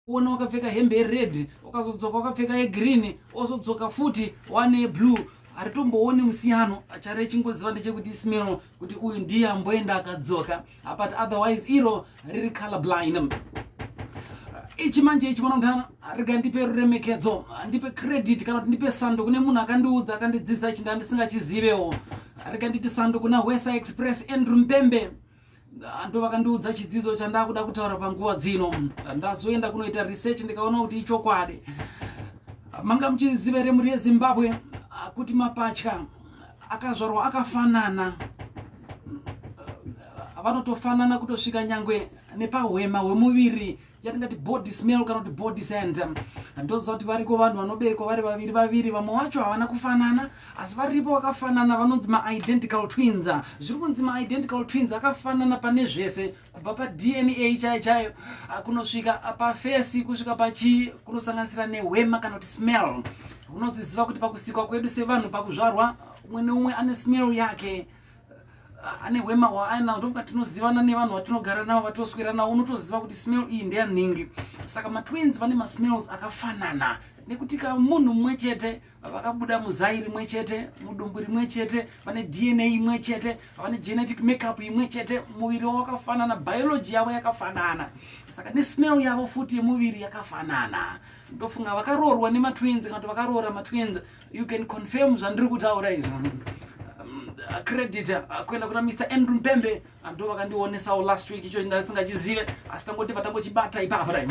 Kuona wakapfeka hembe yered, ukazodzoka wakapfeka yegreen, ozodzoka futi wane yeblue, haritombooni musiyano. Charechingoziva ndechekuti smell, kuti uyu ndiye amboenda akadzoka, but otherwise iro riri color blind. Ichi manje ichi, vanondana, rega ndipe ruremekedzo, ndipe credit kana kuti ndipe sando kune munhu akandiudza, akandidzidzisa ichi, ndandisingachizivewo. Rega nditi sando kuna Wesa Express Andrew Mpembe, ndo vakandiudza chidzidzo chandakuda kutaura panguva dzino. Ndazoenda kunoita research, ndikaona kuti ichokwadi. Manga muchiziva here, mhuri yeZimbabwe, kuti mapatya akazvarwa akafanana? Vanotofanana kutosvika nyangwe nepahwema hwemuviri, yatingati body smell kana kuti body scent. Ndoziva kuti variko vanhu vanoberekwa vari vaviri vaviri, vamwe vacho havana kufanana, asi varipo vakafanana vanonzi maidentical twins. Zviri kunzi maidentical twins akafanana pane zvese, kubva paDNA chaiyo chaiyo kunosvika paface, kusvika pachii, kunosanganisira nehwema kana kuti smell. Unoziziva kuti pakusikwa kwedu sevanhu, pakuzvarwa, umwe neumwe ane smell yake, ane hwema hwaainawo. Ndofunga tinozivana nevanhu vatinogara navo, vatoswera navo, unotoziva kuti smell iyi ndeyanhingi. Saka matwins vane masmells akafanana nekuti kamunhu mumwe chete, vakabuda muzai rimwe chete, mudumbu rimwe chete, vane DNA imwe chete, vane genetic makeup imwe chete, muviri wavo wakafanana, biology yavo yakafanana, saka nesmell yavo futi yemuviri yakafanana. Ndofunga vakaroorwa nematwins kana kuti vakaroora matwins, you can confirm zvandiri kutaura izvo. Credit kuenda kuna Mr Andrew Mpembe, ndo vakandionesawo last week icho ndasingachizive, asi tangoti vatangochibata ipapo. Dai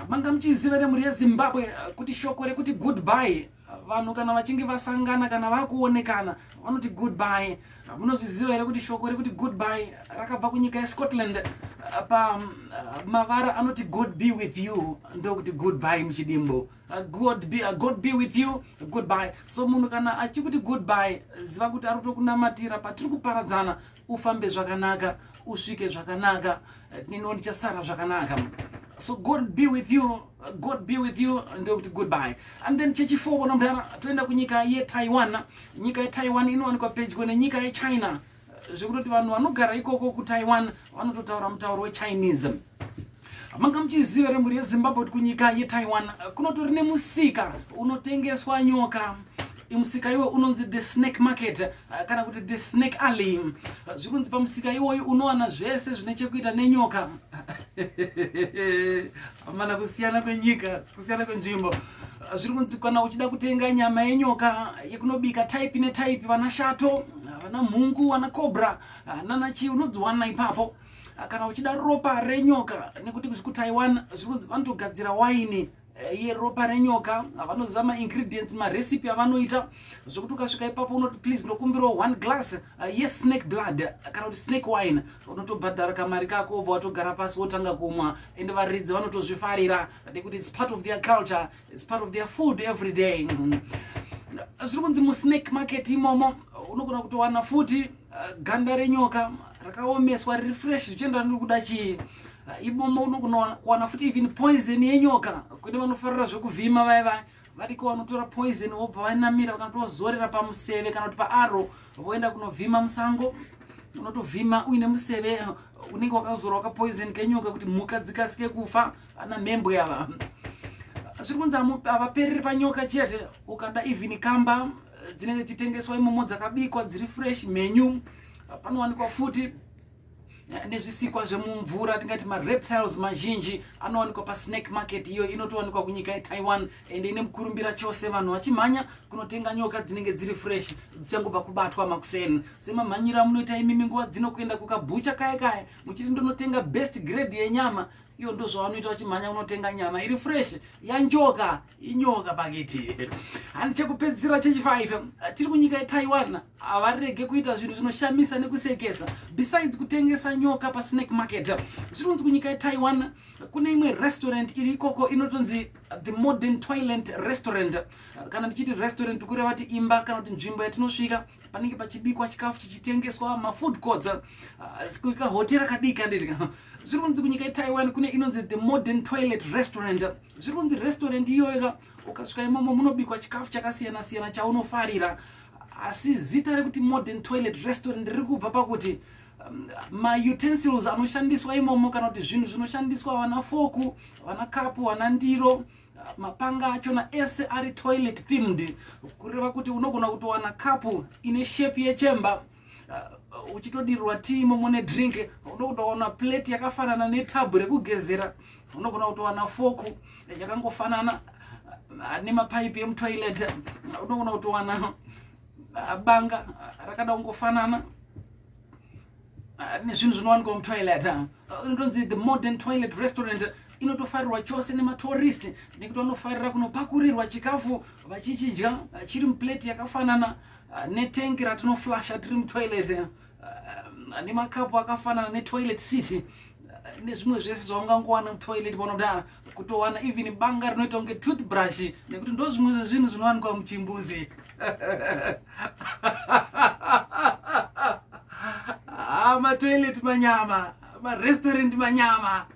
manga muchiziva, nemhuri yeZimbabwe, kuti shoko rekuti goodbye, vanhu kana vachinge vasangana kana vakuonekana vanoti goodbye, munozviziva here kuti shoko rekuti goodbye rakabva kunyika yeScotland pamavara anoti "God be with you"? Ndokuti goodbye muchidimbo. God be with you, goodbye. So munhu kana achikuti goodbye, ziva kuti ari kutokunamatira patiri kuparadzana, ufambe zvakanaka, usvike zvakanaka, neniwo ndichasara zvakanaka. So "God be with you", "God be with you" ndokuti goodbye. And then chechi4, bona mudara, toenda kunyika yeTaiwan. Nyika yeTaiwan inowanikwa pedyo nenyika yeChina, zvekutoti vanhu vanogara ikoko kuTaiwan vanototaura mutauro weChinese. Manga muchiziva, remhuri yeZimbabwe, kuti kunyika yeTaiwan kunotori nemusika unotengeswa nyoka? Musika iwo unonzi the snake market kana kuti the snake alley. Zviri kunzi pamusika iwoyu unowana zvese zvine chekuita nenyoka. Mana kusiyana kwenyika, kusiyana kwenzvimbo. Zviri kunzi kana uchida kutenga nyama yenyoka yekunobika, type netype, vana shato, vana mhungu, vana cobra nana chii, unodziwana ipapo. Kana uchida ropa renyoka, nekuti kuTaiwan zviri kunzi vanotogadzira waini yeropa renyoka, vanoziva maingredients, marecipe avanoita, zvokuti ukasvika ipapo unoti, "Please, ndokumbirawo one glass yesnake blood kana kuti snake wine." Unotobhadhara kamari kako, wobva watogara pasi, wotanga kumwa. Ende varidzi vanotozvifarira nekuti it's part of their culture, it's part of their food every day. Zviri kunzi musnake market imomo unogona kutowana futi ganda renyoka rakaomeswa, riri fresh, zvichienderana niri kuda chii. Imomo unogona kuwana futi even poison yenyoka. Kune vanofarira zvekuvhima vaya, vaya variko vanotora poison, vobva vanamira, vakanotozorera pamuseve kana kuti paarrow, voenda kunovhima musango. Unotovhima uine museve unenge wakazorwa kapoison kenyoka kuti mhuka dzikasike kufa, ana mhembwe ava. Zviri kunzi havapereri panyoka chete. Ukada even kamba dzinenge dzichitengeswa imomo, dzakabikwa, dziri fresh, mhenyu. Panowanikwa futi nezvisikwa zvemumvura, tingati mareptiles mazhinji anowanikwa pasnake market. Iyo inotowanikwa kunyika yeTaiwan, ende ine mukurumbira chose, vanhu vachimhanya kunotenga nyoka dzinenge dziri fresh, dzichangobva kubatwa makuseni, semamhanyiro amunoita imimi nguva dzino kuenda kukabhucha kaya kaya muchiti, "Ndonotenga best grade yenyama." Iyo ndo zvavanoita, vachimhanya kunotenga nyama iri fresh yanjoka, inyoka pakiti. Handi chekupedzisira, chechi5, tiri kunyika yeTaiwan. Havarege kuita zvinhu zvinoshamisa nekusekesa besides kutengesa nyoka pasnake market. Zviri kunzi kunyika yeTaiwan kune imwe restaurant iri ikoko inotonzi the Modern Toilet Restaurant. Kana ndichiti restaurant, kureva ti imba kana kuti nzvimbo yatinosvika panenge pachibikwa chikafu chichitengeswa, mafood courts, kahotera kadiki, handiti? Zviri kunzi kunyika yeTaiwan kune inonzi the Modern Toilet Restaurant. Zviri kunzi restaurant iyoyo, ukasvika imomo, munobikwa chikafu chakasiyana siyana chaunofarira. Asi zita rekuti Modern Toilet Restaurant riri kubva pakuti Mautensils anoshandiswa imomo, kana kuti zvinhu zvinoshandiswa, vana foku, vana kapu, vana ndiro, mapanga achona ese ari toilet themed, kureva kuti unogona kutowana kapu ine shape yechemba, uchitodirirwa tii imomo nedrink. Unogona kutowana plate yakafanana netabhu rekugezera. Unogona kutowana foku yakangofanana nemapaipi emutoilet. Unogona kutowana banga rakada kungofanana nezvinhu zvinowanikwa mutoilet. Inotonzi The Modern Toilet Restaurant. Inotofarirwa chose nematourist nekuti vanofarira kunopakurirwa chikafu vachichidya chiri muplate yakafanana netengi ratinoflasha tiri mutoilet, nemakapu akafanana netoilet seat, nezvimwe zvese zvaungangowana mutoilet panodara. Kutowana even banga rinoita kunge toothbrush, nekuti ndo zvimwe zvezvinhu zvinowanikwa muchimbuzi. Ah, matoilet manyama, marestaurant manyama.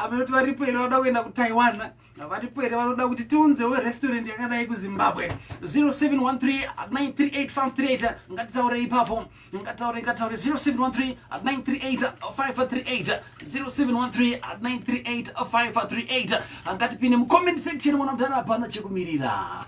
Amunoti varipo here vanoda kuenda kuTaiwan? Varipo here vanoda kuti tiunzewo restaurant yakadai kuZimbabwe? 0713 938 538. Ngatitaure ipapo, ngatitaure, ngatitaure. 0713 938 538, 0713 938 538. Ngatipinde mucomment section. Mwana mudhara, hapana chekumirira.